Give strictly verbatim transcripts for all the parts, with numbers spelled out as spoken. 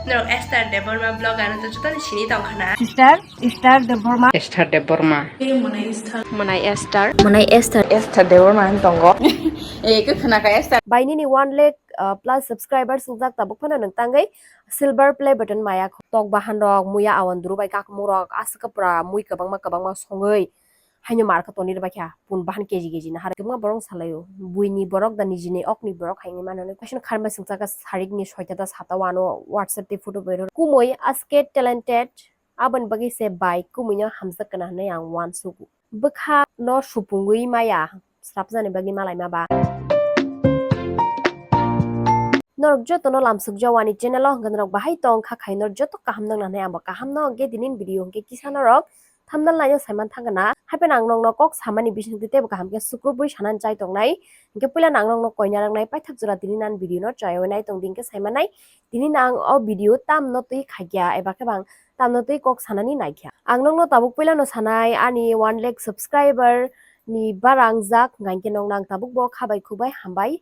Norok Esther Debbarma vlog ano to jotoni sini tongkha na. Sister, Esther Debbarma. Esther Debbarma. Mwnai Esther. Mwnai Esther. Esther Debbarma hinwi tongo. Eh, khe khna kha Esther. Bai nini one lakh, uh, plus subscribers wngjak tabuk phano nwng tangwi silver play button maya kho. Tok bahan rok, muya awan duru bai kakmung rok, aswk pura mui kwbangma kwbangma songwi. Haino mar kha tonwi rwbaikha, pun bahan keji keji nahar kwbangma borok salaio. Buini borok da nijini okni borok hai wngwi mano. Question kharma singchakha sarikni soita da sata wano WhatsApp tei photo bai rw. Kumui aske talented, aboni bagwi se bai kumuino hamjak kana hinwi ang uansugo. Bwkha no supungwi maya, srapjani bagwi malaima ba. Norok jotono lamsukjawani channel o hwnkhe norok bahai tong kha khai norok joto kaham nang nanai abo kaham no hwnkhe tinin video hwnkhe kisa norok thumbnail naino saiman thangkha na. Hapheno ang nokno kok samani bisingtwi teibo kaham khe sukrubwi sanani chai tongnai. Hinkhe puila no ang nokno koina rangnai paithak jora tini nan video no chaywi nai tongdi hinkhe saimanai. Tini no ang o video tamno twi khaikya eba khe bang tamno twi kok sanani naikha. Ang nokno tabuk puila no sanai ani one lakh subscriber ni bara wngjak hwnkha hinkhe nokno ang tabuk bo khabai khukbai hambai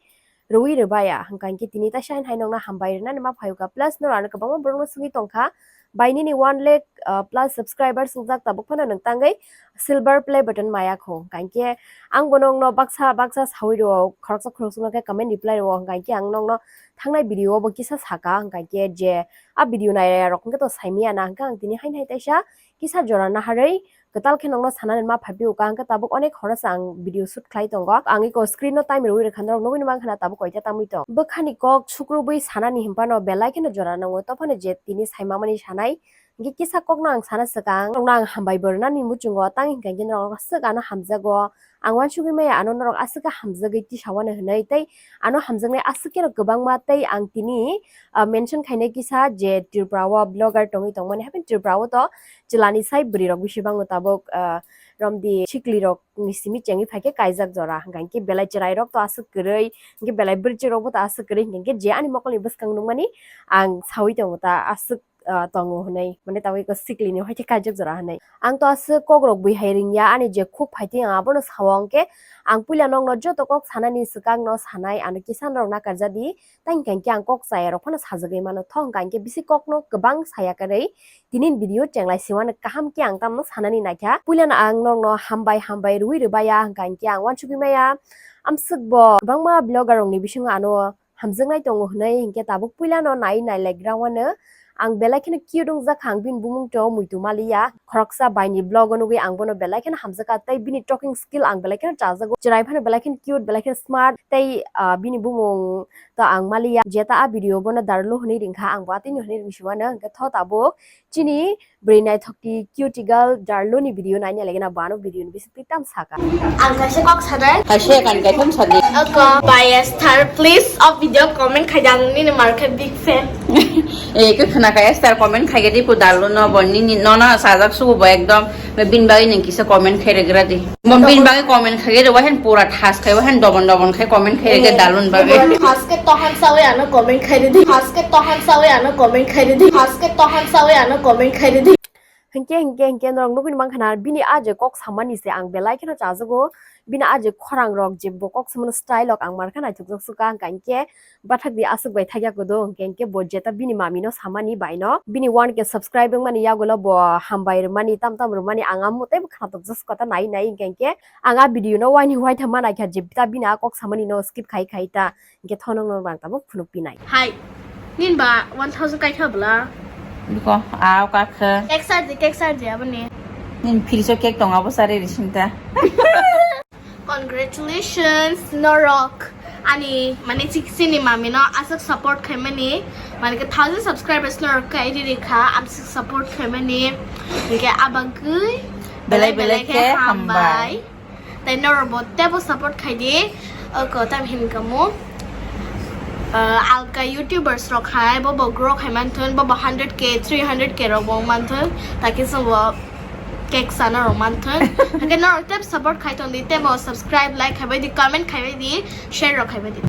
rwui rwbaya, hwnkha hinkhe tini taisa hai hai nokno hambai rwnani ma phaio kha, plus norok ano kwbangma borokno swngwi tongkha, bai nini one lakh, uh, plus subscribers wngjak tabuk phano nwng tangwi silver play button maya kho, hwnkha hinkhe ang bo nokno baksa baksa saui rwo, khoroksa khoroksano khe comment reply rwo, hwnkha hinkhe ang nokno thangnai video o bo kisa saka, hwnkha hinkhe je a video nairok hwnkhe to saimaya na, hwnkhe ang tini haino hai taisa kisa jora naharwi kwtal khe nokno sanani ma phaiphio ka, hwnkhe tabuk onek horo se ang video shoot khlai tongo. Ang eko screen no time rwui rwkha norok nugui mankha na tabuk koita tamwi tong. Bwkhani kok sukrubwi sanani hinphano belai kheno jora nango, tophano je tini saimamani sanai. Hinkhe kisa kokno ang sana swkang, norokno ang hambai bo rwnani muchungo, tang hinkha hinkhe norok aswk ano hamjago. Ang uansugui maya ano norok aswk khe hamjagwi tisawano hinwi, tei ano hamjaknai aswk kheno kwbangma, tei ang tini, ah, mention khainai kisa je Tripura o blogger tongwi tongmani, hapheno Tripura o to chwlani sai bwrwi rok bisi bango tabuk, ah, romdi sikli rok ni simi chengwi phaikhe kaijak jora, hwnkha hinkhe belai chwrai rok to aswk kwrwi, hinkhe belai bwrwi rok bo to aswk kwrwi, hinkhe je ani mokolni bwskang nukmani ang saui tongo ta aswk, ah, tongo hinwi, mane tabuk eko sikli ni hoite kaijak jora hinwi. Ang to aswk kok rok bui hai ringya, ani je khuk phaitwi ang abono sao, hinkhe ang puila nokno joto kok sanani swkang no sanai, ano kisa norok nakarjadi. Tei hwnkha hinkhe ang kok chaya rok phano sajagwi mano, tho hwnkha hinkhe bisi kokno kwbang saya kwrwi tini video chenglai siwano kaham khe ang tamno sanani naikha. Puilano ang nokno hambai hambai rwui rwbaya, hwnkha hinkhe ang uansugui maya amswk bo kwbangma blogger rokni bisingo ano hamjaknai tongo hinwi, hinkhe tabuk puilano nai nai like rawano. Ang belai kheno cute wngjakha, ang bini bumung to muitu maliya. Khoroksa baini vlog o nugui ang bono belai kheno hamjakha, tei bini talking skill ang belai kheno chajago. Chwrai phano belai kheno cute, belai kheno smart, tei, ah, bini bumung to ang maliya. Jeta a video bono Darlo hinwi ringkha, ang bo atwino hinwi ringsiwano. Hinkhe tho tabuk chini bwrwi naithok ti cute girl Darlo ni video naina legena bo ano video ni bisingtwi tam saka. Ang kaisa kok sanai. Kaisa kan kaitham sadi. Oko bias thar, please o video comment khai di, ang nini mar khe big fan. Eh, khe khna kha Esther comment khai di ku Darlo no bo nini no no sajak subu bo ekdom bin bagwi nang kisa comment khai regra di. Mo bin bagwi comment khai di, wahen pura thas khai, wahen dobon dobon khai comment khai regra Darlo ni bagwi. Haske tohan sawi ano comment khai di. Haske tohan sawi ano comment khai di. Haske tohan sawi ano comment khai di. Hinkhe, hinkhe, hinkhe norok nugui mankha na, bini a je kok samani se ang belai kheno chajago, bini a je khorang rok je bo kok samani style rok ang mankha naithokjak suka, hwnkha hinkhe bathak di aswk bai thakya kodo, hwnkha hinkhe bo jeta bini mami no samani bai no, bini one K subscribe wngmani yagulo bo hambai rwmani, tam tam rwmani ang amo teibo khnatokjak suka ta nai nai, hwnkha hinkhe ang a video no waini waitha ma naikha je ta bini a kok samani no skip khai khai ta. Hingke thono no bang tabuk phunuk pinai. Hai, nin ba one thousand kaitha bla? Biko, aw kakha. Cake sar di, cake sar di aboni. Nin fridge o cake tong abo sari risinta. Congratulations, norok. Ani, mane, chik-, chini mami no aswk support khaimani. Mane ke thousand subscribers norok kai riri kha, aswk support khaimani. Hingke abagwi belai belai khe hambai. Tei norok bo teibo support khai di. Oko tam hin kamu. Ah, alka YouTubers rok hai, bo bo grow khai manthun, bo bo hundred K, three hundred K rok bo manthun. Taki so bo cake sana rok manthun. Hake norok teibo support khai tong di, teibo subscribe, like khai bai di, comment khai bai di, share rok khai bai di.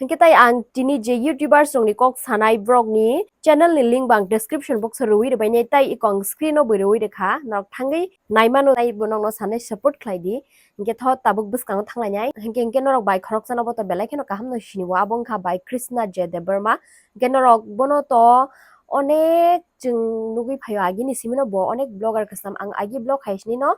Hinkhe tai ang tini je YouTubers rokni kok sanai borokni channel ni link bo ang description box o rwui rwbainai, tai iko ang screen o bo rwui rwkha, norok thangwi naimano, tai bo nokno sanai support khlai di. Hinkhe tho tabuk bwskango thanglainai. Hinkhe, hinkhe norok bai khoroksano bo to belai kheno kaham no sini o, abo wngkha bai Krishna J Debbarma. Hinkhe norok bono to onek chwng nugwi phaio, agini simino bo onek vlogger kwcham. Ang agi vlog hai sini no,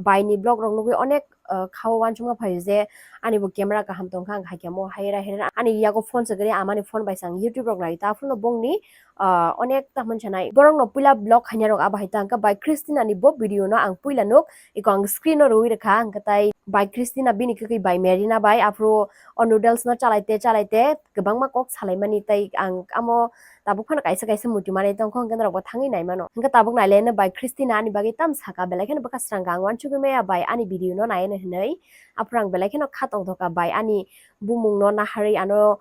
bai ni vlog rok nugwi onek, uh, khao uansukma phaio je ani bo camera kaham tongkha, ang hai khe mo hai ra hai ra ani yago phone se gari, amani phone bai se ang YouTube rok nai ta phano bongni, uh, onek ta hwn sanai. Borok no puila vlog khaina rok abo hai ta, hwnkhe bai Christina ni bo video no ang puila nuk, iko ang screen o rwui rwkha, hwnkhe tai bai Christina bini kwkwi bai Merina bai aphuru o noodles no chalai te chalai te kwbangma kok salaimani, tai ang amo tabuk phano kaisa kaisa muitu manwi tongkha, hwnkhe norok bo thangwi naimano. Hwnkhe tabuk nailaino bai Christina ani bagwi tam saka, belai kheno bwkha srang ang uansugwi maya bai ani video no naiano hinwi. Aphuru ang belai kheno kha tongthoka bai ani bumung no naharwi ano,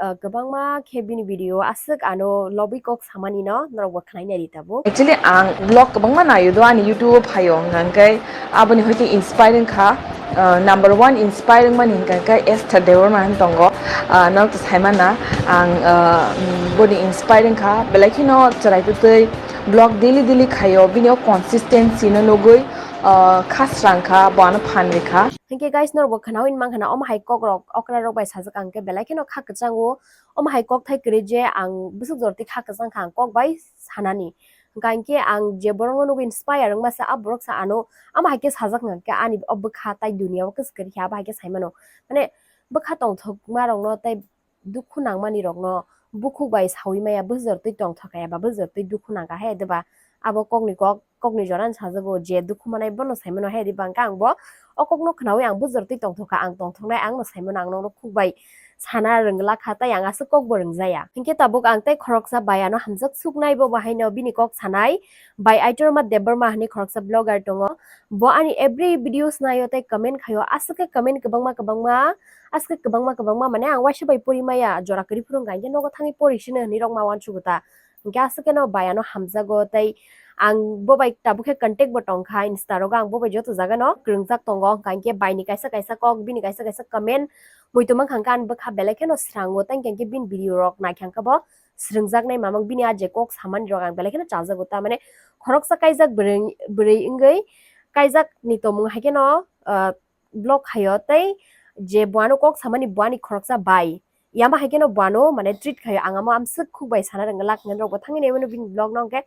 uh, kwbangma khe bini video aswk ano lobwi kok samani no norok bo khwnai nai di tabuk. Actually, ang vlog kwbangma naio do ani YouTube o phaio, hwnkhe aboni hoite inspire wngkha. Uh, number one inspire wngmani hwnkha khe Esther Debbarma hwn tongo. Uh, norok to saimana ang, uh, mm, boni inspire wngkha, belai kheno chwrai twtwi vlog daily daily khaio, bini o consistency no nugwi, uh, kha srang kha, bo ano phan rikha. Hinkhe guys, norok bo khwnawi mankha na, omo hai kok rok okra rok bai sajak ang khe belai kheno kha kwchango. Omo hai kok thai kwrwi je ang bwswk jora twi kha kwchang kha ang kok bai sanani. Hwnkha hinkhe ang je borokno nugwi inspire wngma se, a borok se ano amo hai khe sajak hwnkha khe ani o bwkha tai duniya o kwchwk kwrwi khe abo hai khe saimano. Mane bwkha tongthokma rokno tei dukhu nangmani rokno bukhuk bai sawi maya, bwswk jora twi tongthok kaya ba bwswk jora twi dukhu nangkha he diba? Abo kokni kok, kokni jorani sajago je dukhu manai bono saimano he diba? Hwnkhe ang bo o kokno khwnawi ang bwswk jora twi tongthokha, ang tongthoknai ang no saimano, ang nokno khuk bai sana rwngla kha, tai ang aswk kok bo rwngjaya. Hinkhe tabuk ang tei khoroksa bai ano hamjak suknai, bo bo haino bini kok sanai bai Aitorma Debbarma hwnwi khoroksa vlogger tongo. Bo ani every videos naio tei comment khaio, aswk khe comment kwbangma kwbangma, aswk khe kwbangma kwbangma, mane ang waisa bai pori maya, jora kwrwi phuru wngkha hinkhe nogo thangwi pori sino hwnwi rok ma uansugo ta. Hinkhe aswk kheno bai ano hamjago tei ang bo bai tabuk khe contact bo tongkha, Insta rogo ang bo bai joto jaga no kwrwngjak tongo, hwnkha hinkhe bai ni kaisa kaisa kok, bini kaisa kaisa comment muitu mankha hinkhe ani bwkha belai kheno srango, tei hinkhe bini video rok naikha hinkhe bo srwngjaknai mamang, bini a je kok samani rok ang belai kheno chajago, ta mane khoroksa kaijak bwrwi, bwrwi wngwi kaijak ni tongmung hai kheno, ah, vlog khaio, tei je bo ano kok samani bo ani khoroksa bai, yama hai kheno bo ano mane treat khaio, ang amo amswk khuk bai sana rwngwlak hwnwi norok bo thangwi naimano bini vlog no, hwnkhe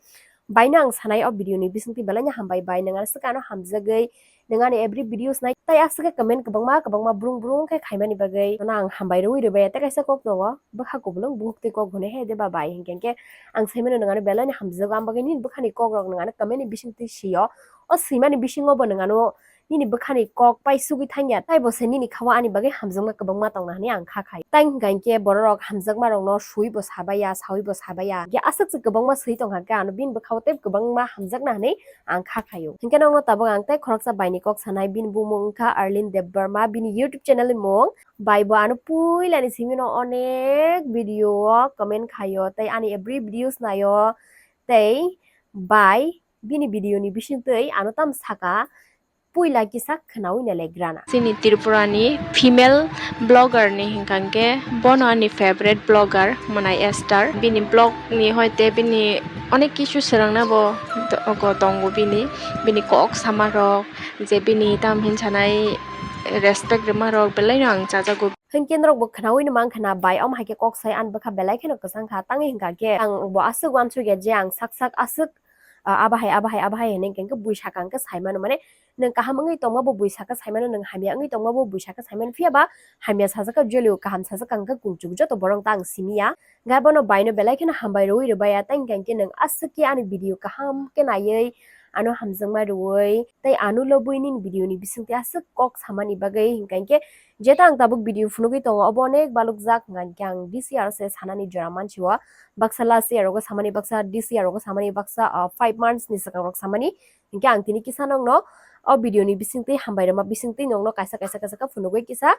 bai no ang sanai o video ni bisingtwi belai no hambai bai, nwng ano swkang ano hamjagwi nwng ani every videos nai, tai aswk khe comment kwbangma kwbangma brung brung khe khaimani bagwi nono ang hambai rwui rwbai, tei kaisa kok tongo bwkha kubulung bukhuk twi kok hwnwi he diba bai, hinkhe hinkhe ang saimano nwng ano belai no hamjago, ang bagwi nini bwkhani kok rok nwng ano comment ni bisingtwi sio, o swimani bisingo bo nwng ano nini bwkhani kok pai sugwi thangya, taibo se nini khao ani bagwi hamjakma kwbangma tongna hwnwi ang kha khai. Tai hwnkha hinkhe bororok hamjakmarokno swibo sabaiya, sawibo sabaiya. Hinkhe aswk se kwbangma swi tongkha khe ano bini bwkhao tei kwbangma hamjakna hwnwi ang kha khaio. Hinkhe nokno tabuk ang tei khoroksa baini kok sanai, bini bumung wngkha Arlene Debbarma, bini YouTube channel ni mung. Bai bo ano puilani simino onek video o comment khaio tei ani every videos naio tei bai bini video ni bisingtwi ano tamo saka, puila kisa khwnawi nailagrana. Chini Tripura ni female blogger ni hinkha hinkhe bono ani favorite blogger Monai Esther. Bini blog ni hoite bini onek kisu swrwngna bo do-, go tongo bini, bini kok sama rok, je bini tam hin sanai respect rwma rok belai no ang chajago. Hinkhe norok bo khwnawi no mankha na bai, omo hai khe kok sai ani bwkha belai kheno kwchang kha, tangwi hinkha khe ang bo aswk uansukya je ang sak sak aswk ah, abo hai, abo hai, abo hai hwnwi hinkhe bui saka hinkhe sai mano, mane nwng kaham wngwi tongma bo bui saka sai mano, nwng hamya wngwi tongma bo bui saka sai mano, phiya ba hamya sajak kha jolio, kaham sajak kha hinkhe kungchuk joto borok ta ang simi ya. Hinkhe abono bai no belai kheno hambai rwui rwbai ya, tei hinkhe hinkhe nwng aswk khe ani video kaham khe naiwi ano hamjakma rwui tei ano lobwi nini video ni bisingtwi aswk kok samani bagwi hinkhe hinkhe Jeta ang tabuk video phunugwi tongo, obo onek balukjak, hwnkha hinkhe ang this year se sanani jora mansi o, baksa last year rogo samani, baksa this year rogo samani, baksa, ah, five months ni swkang rok samani, hinkhe ang tini kisa nokno o video ni bisingtwi hambai rwma bisingtwi nokno kaisa kaisa kaisa khe phunugwi kisa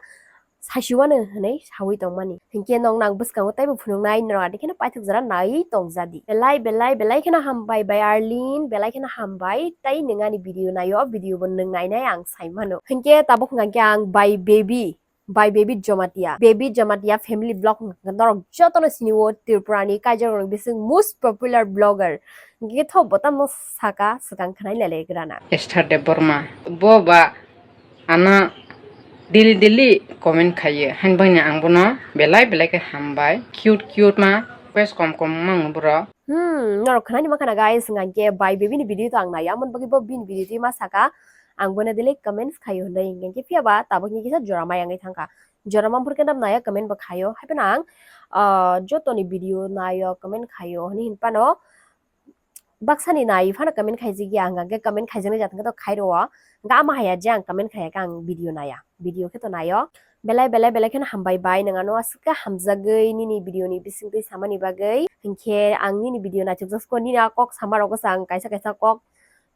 saisu wano hwnwi sawi tongmani. Hinkhe nokno ang bwskango teibo phunuknai, norok adikheno paithak jora nai tongjadi. Belai, belai, belai kheno hambai bai Arlene, belai kheno hambai, tei nwng ani video naio, o video bo nwng nainai ang sai mano. Hinkhe tabuk hwnkha khe ang bai baby, By Baby Jamatia. Baby Jamatia family vlog norok jotono sini o, Tripura ni Kaijaroni bising most popular vlogger. Hingke tho bo tamo saka swkang khwnai lele grana. Esther Debbarma. Bo ba ano daily daily comment khaye. Hain bangni ang bono belai belai khe hambai. Cute cute ma, request kom kom mang bro. Hmm, norok khwnani mankha na guys, hingke By Baby ni video to ang naiya, mon bagwi bo bini video twi ma saka, ang bono daily comments khayo hinwi, hingke phiya ba tabuk ni kisa jora mai wngwi thangkha. Jora mampur khe naiya comment bo khayo, haiphano ang, ah, jotoni video naiyo comment khayo hinwi hinphano, baksani nai phano comment khaijak ya, hingke comment khaijaknai jat hingke to khairo o, hingke ama haiya je ang comment khaiya khe ang video naiya, video khe to naio. Belai belai belai kheno hambai bai, nwng ano aswk khe hamjagwi nini video ni bisingtwi samani bagwi. Hinkhe ang nini video naithokjak sukha, nini a kok sama rokgo se ang kaisa kaisa kok,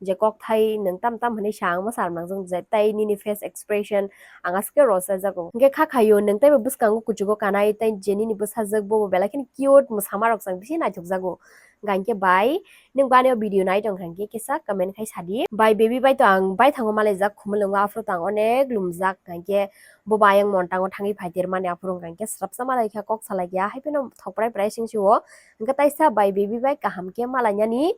je kok thai nwng tam tam hinwi sa ang ma sa rwnang jang je, tei nini face expression ang aswk khe rosajago. Hinkhe kha khaio nwng teibo bwskango kuchugo kanai, tei je nini bwsajwk bobo belai kheno cute, mwsama rok se ang bisi naithokjago. Hingke bai, nwng bani o video nai tong kha hingke kisa comment khai sadi. By Baby bai to ang bai thango malaijak, Khumulwngo aphuru to ang onek lumjak, hingke bo bai ang Montango thangwi phaitir mani aphuru hingke swrapsa malai kha kok salai kha, haiphano thok prai prai sing sio, hingke taisa By Baby bai kaham khe malainani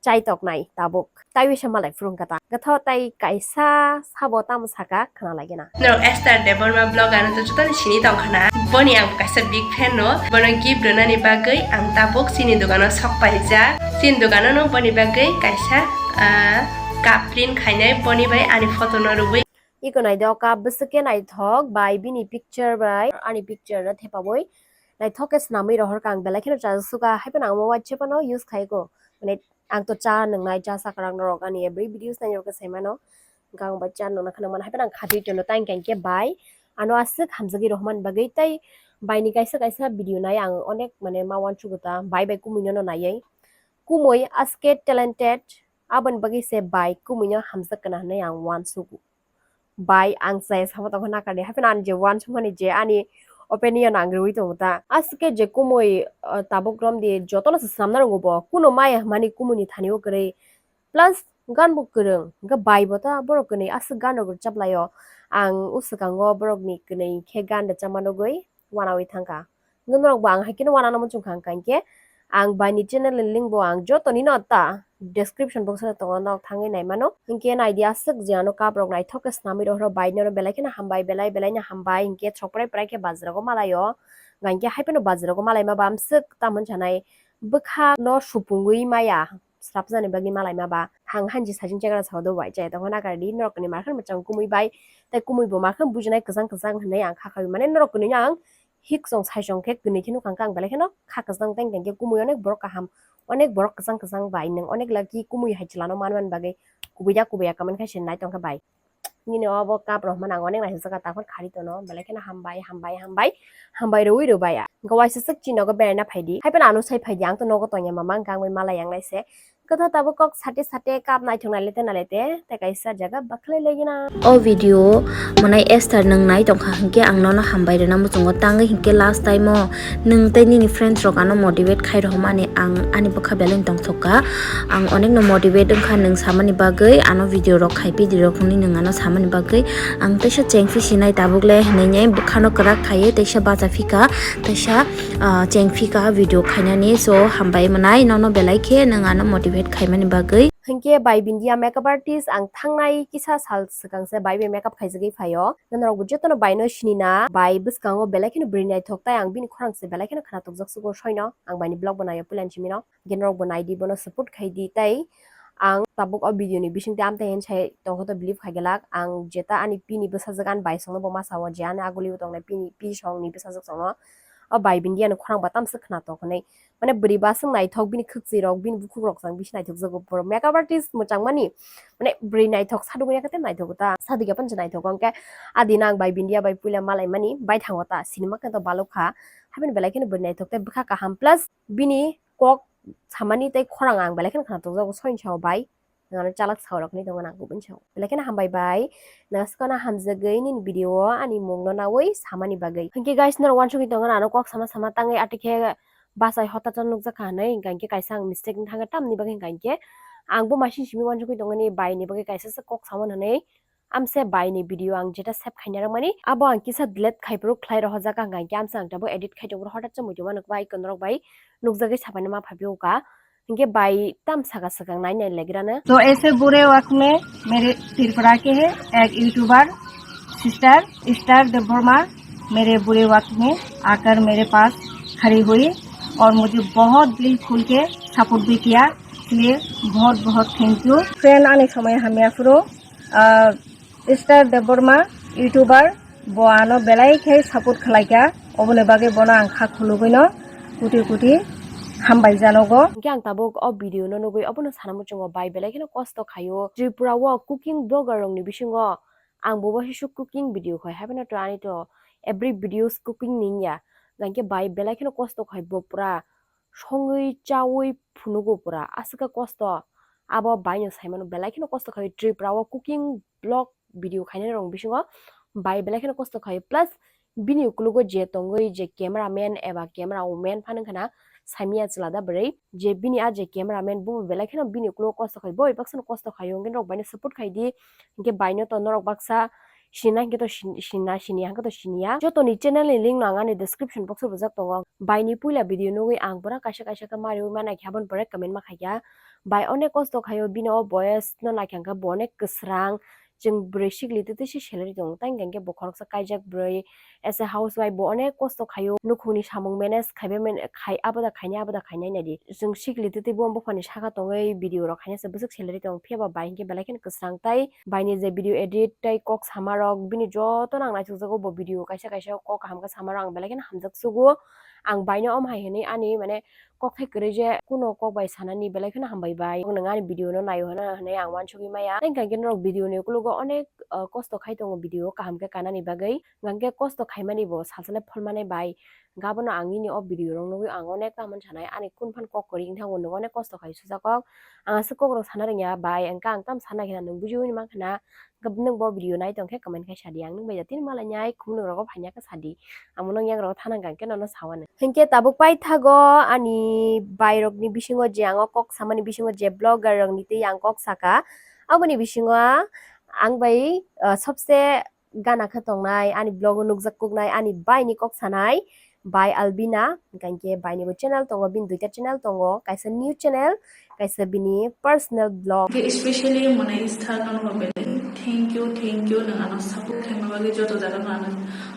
chai toknai tabuk. Taiwi se malai phuru hingka ta. Hingke tho tei kaisa sabo tamo saka khna lagi na. Norok Esther Debbarma vlog ano to jotoni sini tong khana. Boni ang kaisa big fan no. Bono gift rwnani bagwi ang tabuk chini dogano sok paijak. Chini dogano no boni bagwi kaisa, ah, cup print khainai, boni bai ani photo no rwui. Iko nai do cup bwswk khe naithok bai bini picture bai ani picture no thepabwi naithok khe swnamwi rohor kha ang, belai kheno chajak sukha, haiphano ang mo WhatsApp no use khai ko. Mane ang to cha nwngnai, cha sakrang norok ani every videos nai norok khe sai mano. Hwnkhe ang bai cha nwngna kheno mano, haiphano ang khatwi tono, tei hwnkhe bai ano aswk hamjagwi rohormani bagwi tei bai ni kaisa kaisa video nai ang onek mane ma uansukgo ta, bai bai kumui no naiwi. Kumui aske talented, aboni bagwi se bai kumui no hamjak kana hinwi ang uansugo. Bai ang chaya sama tongkha nakardi, haiphano ani je uansukmani je ani opinion ang rwui tongo ta. Aswk khe je kumui, uh, tabuk romdi jotono se swnamna rwngo bo, kuno maya hwnmani kumui ni thani o kwrwi. Plus gan bo kwrwng, hwnkhe bai bo ta borok kwnwi aswk gan rok rwchap laio. Ang o swkango borok ni kwnwi khe gan rwchapma nugwi wanaui thangkha. Hwnkhe norok bo ang hai kheno wanano muchung kha, hwnkha hinkhe ang bai ni channel ni link bo ang joto ni no ta description box o tongo, nok thangwi nai mano. Hinkhe naidi aswk je ano cup rok naithok khe swnamwi rohoro, bai no belai kheno hambai, belai belai no hambai, hinkhe sok prai prai khe bajra o malai o, hwnkha hinkhe hai phano bajra o malai ma bamswk tamoni sanai bwkha no supungwi maya. Swrapjani bagwi malai ma ba, hang hanji sajing chagra sao do bai chaya tongkha nakardi, norok ni markhe mwchang kumui bai, tei kumui bo markhe bujinai kwchang kwchang hinwi ang kha khaui, mane norok kwnwi no ang hiksong saisong khe kwnwi khe nukha, ang belai kheno kha kwchang tei tei khe kumui onek borok kaham, onek borok kwchang kwchang bai nwng onek lucky kumui hai chwla no manmani bagwi, kubui da kubui ya comment khai se nai tongkha bai. Nini obo cup rok hwnmani ang onek naisajak, takhor khari tono, belai kheno hambai, hambai, hambai, hambai rwui rwbai. Hwnkhe waisa swk chini nogo beraina phaidi, hai phano ano sai phaidi, ang to nogo tongya mama, hwnkhe ang bai malai yang naise. Hwnkhe tho tabuk kok sate sate cup naithok nailete nailete, tei kaisa jaga bakhlai laigina. O video mwnai Esther nwng nai tongkha hwnkhe ang nono hambai rwna muchungo, tangwi hwnkhe last time o nwng tei nini friends rok ano motivate khai rohormani ang ani bwkha belai tongthok kha. Ang onek no motivate wngkha nwng samani bagwi, ano video rok khai pidi rok hwnwi nwng ano samani bagwi. Ang teisa chengphi sinai tabuk le hinwi bwkhano kwrak khaiwi teisa bacha phika, teisa, ah, chengphika video khainani. So hambai mwnai nono belai khe nwng ano motivate khaimani bagwi. Hinkhe bai Bindia makeup artist ang thangnai kisa sal swkang se bai bai makeup khaijagwi phaio. Norok bo jotono bai no sinina, bai bwskango belai kheno bwrwi naithok, tai ang bini khorang se belai kheno khna tokjak sugo soino, ang bai ni vlog bo naio puila ni simi no. Gen rok bo nai di, bono support khai di, tei ang tabuk o video ni bising tei amtwi hin sai tongkha to believe khai glak. Ang jeta ani pini bwsajwk ani bai songno bo ma sao, je ani aguli o tongnai pini pi song ni bwsajwk songno, o bai Bindia ni khorang ba tamswk khna tong hinwi. Mane bwrwi ba swk naithok, bini khwkchwi rok, bini bukhuk rok jang bisi naithok jago. Borok makeup artist mwchang mani, mane bwrwi naithok, saduk ya khe naithok ta, saduk ya pansa naithok. Hwnkhe adina ang bai Bindia bai puila malai mani, bai thango ta, sinima khe to balok kha, haibini belai kheno bwrwi naithok tei bwkha kaham, plus bini kok samani tei khorang ang belai kheno khna tokjago soini sao bai. Nwng ano chalak sao rok hinwi tongo nang kubun sao. Belai kheno hambai bai. Nwng swkang no hamjagwi nini video o ani mung no nawi samani bagwi. Hinkhe guys, norok uansugwi tongo ano kok sama sama tangwi, atwi khe bachai hota chana nukjak kha hinwi, hinkha hinkhe kaisa ang mistake wng thangkha tamni bagwi, hinkha hinkhe ang bo machine simi uansugwi tongo ni bai ni bagwi kaisa se kok samani hinwi. Amse bai ni video ang jeta save khaina rwmani, abo ang kisa delete khai phuru khlai rohorjak, ang khe amse ang tabuk edit khai tongphuru hotat se muitu mano bai konorok bai nukjagwi sabaina ma phaiphio ka. Hinkhe bai tam saka swkang nai nai legrana. तो ऐसे बुरे वक्त में मेरे त्रिपुरा के है एक YouTuber sister star Debbarma मेरे बुरे वक्त में आकर मेरे पास खड़ी हुई और मुझे बहुत दिल खोल के सपोर्ट भी किया, इसलिए बहुत बहुत थैंक यू। फ्रेंड आने समय हमें afro star Debbarma YouTuber bo ano belai khe support khlaikha, oboni bagwi bono ang kha khulugwino kuti kuti hambai janogo. Hinkhe ang tabuk o video no nugwi obono sana muchungo bai belai kheno kosto khaio. Tripura o cooking blogger rokni bisingo ang bo waisa cooking video khai, haibano to ani to every videos cooking ningya. Hinkhe bai belai kheno kosto khai, bo pura songwi chawi phunugo pura aswk khe kosto. Abo baino saimano belai kheno kosto khai Tripura o cooking vlog video khainai rok bisingo bai belai kheno kosto khai, plus bini ukulugo je tongwi je camera man eba camera woman phano khana saimya chwla da bwrwi, je bini a je camera man bo belai kheno bini ukulugo kosto khai, bo bai baksa no kosto khai, hwnkhe norok baino support khai di, hinkhe baino to norok baksa sina hinkhe to sin-, sina, sini hinkhe to siniya. Jotoni channel ni link no ang ani description box o rijak tongo. Baini puila video nugwi ang pura kaisa kaisa khe mariwi ma naikha, aboni pore comment ma khaikha. Bai onek kosto khaio, bini o voice no naikha hinkhe bo onek kwsrang. Chwng bwrwi sikli twi twi se salary tongo, tei hinkhe bo khoroksa kaijak bwrwi, as a housewife bo onek kosto khaio, nukhungni samung manage khaibai man-, khai, abo da khainai, abo da khainai naidi. Chwng sikli twi twi bo buphani saka tongwi video rok khainai se bwswk salary tongo, phiya ba bai hinkhe belai kheno kwsrang tei Baini je video edit tei kok sama rok, bini joto no ang naisukjago, bo video kaisa kaisa kok kaham khe sama rok ang belai kheno hamjak sugo. Ang baino omo hai hinwi ani mane kok hai kwrwi je kuno kok bai sanani belai kheno hambai bai. Nwng ani video no naio hwnwi ang uansugwi maya. Tei hinkhe norok video ni ukologo onek, uh, kosto khai tongo video kaham khe kanani bagwi. Hinkhe kosto khaimani bo salsa le pholmani bai. Gabano ang nini o video rok nugwi ang onek ta man sanai, ani kun phan kok kwrwi wngkha, nwng onek kosto khai sujak kok. Ang aswk kok rok sana rwngya bai, hwnkhe ang tam sana khe nwng bujiwi mankha na. Nwng bo video nai tong khe comment khai sadi, ang nwng bai jatini malai nai khumnwng rogo phaina khe sadi, amo nwng yak rogo thana hwnkhe nono sawani. Hinkhe tabuk paithago ani bai rokni bisingo je ang o kok samani bisingo je blogger rokni twi ang kok saka, aboni bisingo ang bai, ah, sobse gana khe tongnai, ani blog o nukjak kuknai, ani bai ni kok sanai, bai Albina, hinkhe bai ni bo channel tongo, bini duita channel tongo, kaisa new channel, kaisa bini personal blog. Ke especially mwnai star no no belai thank you, thank you, nwng ano support khaima bagwi, joto jaga no ano,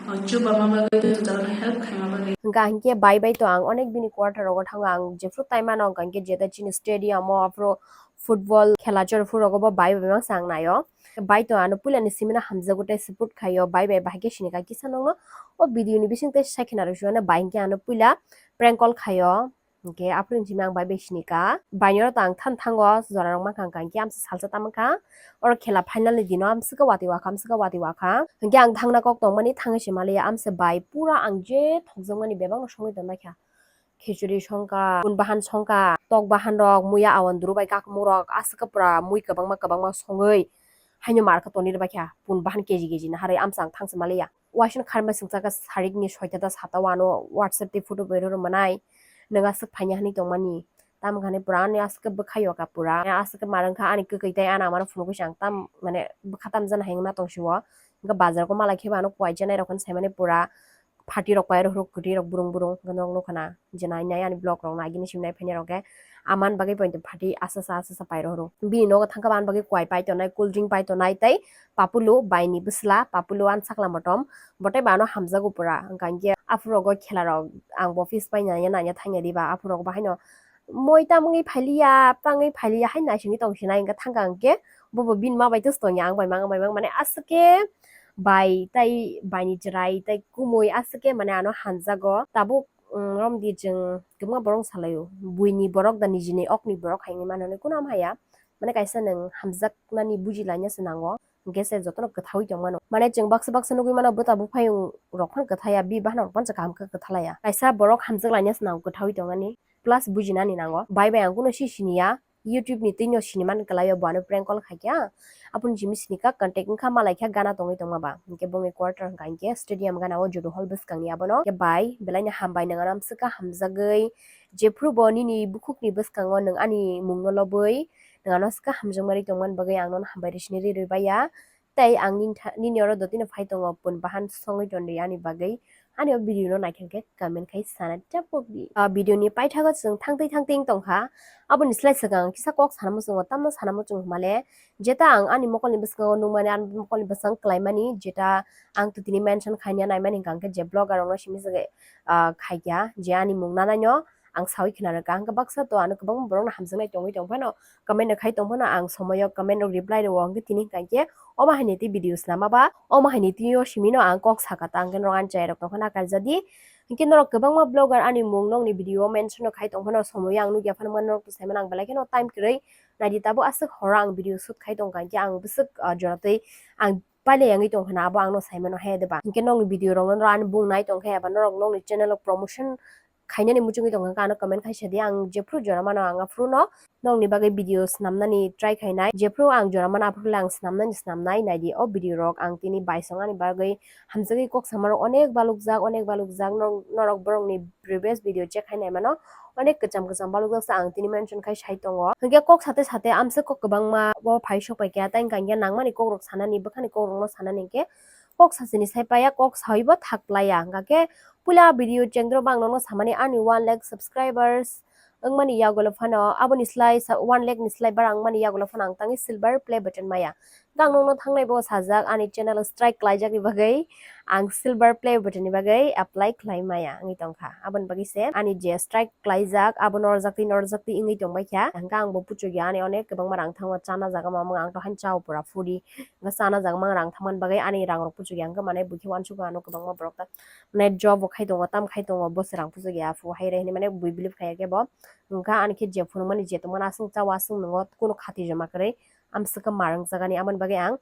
uh, chubama bagwi, joto jaga no help khaima bagwi. Hwnkha hinkhe bai bai to ang onek bini quarter rogo thango, ang jephru tai mano, hwnkha hinkhe jeta chini stadium o aphuru football khela chorphuru rogo bo bai bai mangsa ang naio. Bai to ano puila ni simi no hamjago tei support khaio, bai bai bahai khe sini kha kisa nokno. O video ni bising tei sai khena rw sio bai hinkhe ano puila prank call khaio. Hinkhe aphuru ni simi ang bai bai sini kha. Bai ni oro to ang than thango jora rok mankha, hinkhe amsa salsa ta mankha. Oro khela final ni dino amswk watwi wakha, amswk watwi wakha. Hinkhe ang thangna kok tongmani thangwi se maliya, amsa bai pura ang je thokjakmani bebak no songwi tongnaikha. Khichuri songkha, pun bahan songkha, tok bahan rok, muya awan duru bai kakmung rok, aswk pura mui kwbangma kwbangma songwi haino mar khe tonwi rwbaikha, pun bahan keji keji naharwi amsa ang thangse maliya. Waisano kharma singchakha sarikni soita da sata o ano WhatsApp tei photo bai rw manai, nwng aswk phaina hinwi tongmani. Tamo khe pura ani aswk bwkha yoka pura, aswk mar wngkha ani kwkwi tei ano amano phunukgwi se ang tam mane bwkha tamjani hai wngma tong sio. Hwnkhe bazar o malai khe bo ano kuaijani rok hinwi saimani pura. Pharti rok pai rohoro kwtwi rok burung burung hwnkhe norok nukha na je nai nai ani vlog rok nai gini simi nai phaini rok khe aman bagwi poito pharti asa sa asa sa pai rohoro bini nogo thangkhe aman bagwi kuai pai tonai cool drink pai tonai tei papulu bai ni bwsla papulu ani sakla motom bo tei bo ano hamjago pura hwnkha hinkhe aphuru rogo khela rok ang bo office pai nanya nanya thangya diba aphuru rok bo haino moi tamungwi phailiya tangwi phailiya hai naisingwi tong sinai hwnkhe thangkha hinkhe bobo bini ma bai tongya ang bai mang bai mang mane aswk khe bai tei baini chwrai tei kumui aswk khe mane ano hanjago. Tabuk, mm, romdi chwng kwbangma borok salaio, buini borok da nijini okni borok hai wngwi mano hinwi kunu ham haya, mane kaisa nwng hamjaknani bujilaina se nango, hwnkhe se jotono kwthaui tongmano. Mane chwng baksa baksa nugui mano bwta buphayung rok phano kwthaya, bi bahan rok phano kaham khe kwthalaya, kaisa borok hamjaklaina se nango kwthaui tongmani. Plus bujinani nango. Bai bai ang kuno si siniya. YouTube ni twi no siniman kwlaio bo ano prank call khaikha. Aboni simi sinikha contact wngkha malaikha gana tongwi tongma ba. Hinkhe bongni quarter hwnkha hinkhe stadium gana o Judo Hall bwskangni abono. Hinkhe bai belaino hambai nwng ano amswkha hamjagwi. Jephru bo nini bukhukni bwskango nwng ani mungno lobwi nwng ano swkha hamjakmani tongmani bagwi ang nono hambai rw sini ri rwbaiya. Tei ang nini oro dotino phai tongo, pun bahan songwi ton di ani bagwi. Ani o video no naikha khe comment khai sana tapok di. Ah, video ni paithago chwng thangtwi thangtwi wng tongkha. Aboni slai swkang kisa kok sana muchungo, tamno sana muchung hwnmale, jeta ang ani mokolni bwskango nungmani, ani mokolni bwskang kwlaimani, jeta ang twtwini mention khaina naimani hwnkha hwnkhe je vlogger rokno simi swgwi, ah, khaikha je ani mung nanaino ang sawi khna rwkha. Hwnkhe baksa to ano kwbangma borokno hamjaknai tongwi tongphano, comment rok khai tongphano, ang somoio comment rok reply rwo, hwnkhe tini hwnkha khe omo haini twi video swnama ba, omo haini twi o simino ang kok sakha ta, hwnkhe norok ani chayarok tongkha na karjadi. Hwnkhe norok kwbangma vlogger ani mung nokni video o mention rok khai tongphano, somoio ang nukya phano norok to saimano, ang belai kheno time kwrwi naidi, tabuk aswk horo ang video shoot khai tongkha, hwnkhe ang bwswk, ah, joratwi ang pailai yangwi tongkha na, abo angno saimano he de ba. Hwnkhe nokni video rokno norok ani bung nai tongkha eba norok nokni channel o promotion khainani muchungwi tongkha, ano comment khaisa di, ang jephru jora mano ang aphruno nokni bagwi video swnamnani try khainai, jephru ang jora mano aphru le ang swnamnani swnamnai. Naidi o video rok ang tini baisong ani bagwi hamjagwi kok samarok onek balukjak, onek balukjak, norok borokni previous video check khai naimano, onek kwcham kwcham balukjak sa ang tini mention khai sai tongo. Hwnkhe kok sate sate amswk kok kwbangma o phai sok pai kha, tei hwnkha hwnkhe nangmani kok rok sanani, bwkhani kok rokno sanani hwnkhe kok sasini sai paya, kok sawibo thak laya. Hwnkha khe puila video chengdro bang nokno samani ani one lakh subscribers wngmani yagulo phano, aboni slai sa-, one lakh ni slai bara wngmani yagulo phano ang tangwi silver play button maya. Ang nokno thangnai bo sajak ani channel strike klaijak ni bagwi, ang silver play button ni bagwi apply khlai maya wngwi tongkha. Aboni bagwi se ani je strike klaijak abo norjak twi norjak twi wngwi tongbai kha. Hwnkhe ang bo puchukya ani onek kwbangma rang thango, chana jaga mamung ang to haino chao pura phuri. Hwnkhe chana jaga mang rang thangmani bagwi ani rang rok puchukya, hwnkhe mane buikhe uansukgo ano kwbangma borok ta mane job bo khai tongo, tam khai tongo, bo se rang puchukya phu hai re hinwi mane bui believe khaiya khe bo. Hwnkhe ani khe je phunukmani je tongmani aswk chao aswk nwngo, kunu khati joma kwrwi. Amswk khe ma rwngjakani, aboni bagwi ang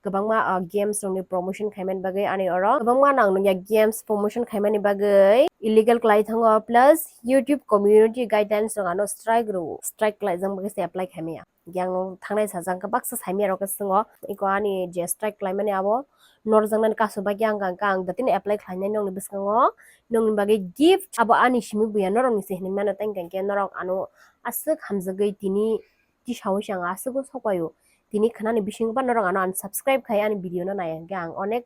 kwbangma, ah, games rokni promotion khaimani bagwi ani oro kwbangma nang nungya games promotion khaimani bagwi illegal khlai thango, plus YouTube community guidelines rok ano strike rwo, strike khlaijak bagwi se apply khaimaya. Yang thangnai sajak khe baksa saimaya rok khe swngo, eko ani je strike khlaimani abo norjaknani kasu bagwi ang kha, ang datino apply khlainai nokni bwskango, nokni bagwi gift abo ani simi buya norokni se hinwi mano, tei hwnkhe norok ano aswk hamjagwi tini tisawi se ang aswk sok paio. Tini khwnani bisingo ba norok ano unsubscribe khai ani video no nai hwnkhe ang onek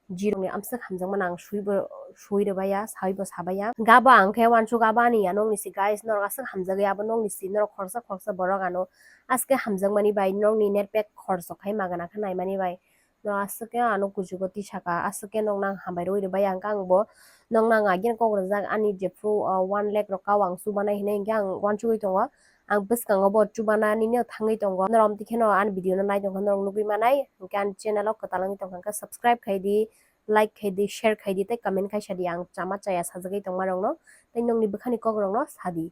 jirokni amswk hamjakmano ang swibo swi rwbaiya, sawibo sabaiya. Hwnkhe abo ang khe uansuk abo ani ya nokni se guys, norok aswk hamjagwi abo nokni se norok khoroksa khoroksa borok ano aske hamjakmani bai nokni net pack khoroksa khai magana khe naimani bai. No aswk khe ano kuchugo tisaka, aswk khe nokno ang hambai rwi rwbai, ang khe ang bo nokno ang agini kok rwjak ani jephru, o, one lakh rok kau ang chubanai hinwi hwnkhe ang uansugwi tongo. Ang bwskango bo chubanani no thangwi tongo. Norok amtwi kheno ani video no nai tongkha norok nugwi manai, hwnkhe ani channel o kwtal wngwi tongkha hwnkhe subscribe khai di, like khai di, share khai di tei comment khai sa di, ang chama chaya sajagwi tongma rokno tei nokni bwkhani kok rokno sa di.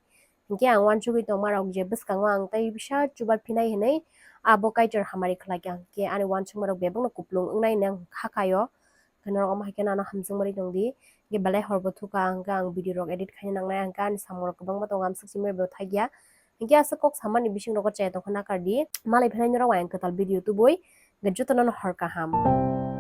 Hwnkhe ang uansugwi tongma rok je bwskango ang tei bisa chuba phinai hinwi abo Kaitor hamari khlai kha, hwnkhe ani uansukma rok bebakno kuplung wngnai hinwi ang kha kaio. Hwnkhe norok omo hai khe ano hamjakmani tong di, hwnkhe belai hor bo thuka, hwnkhe ang video rok edit khaina nangnai, hwnkhe ani samung rok kwbangma tongo, amswk simi bai bo thakya. Hwnkhe aswk kok samani bising rogo chaya tongkha nakar di, malai phinai norok bai ang kwtal video tubui, hwnkhe jotono no hor kaham.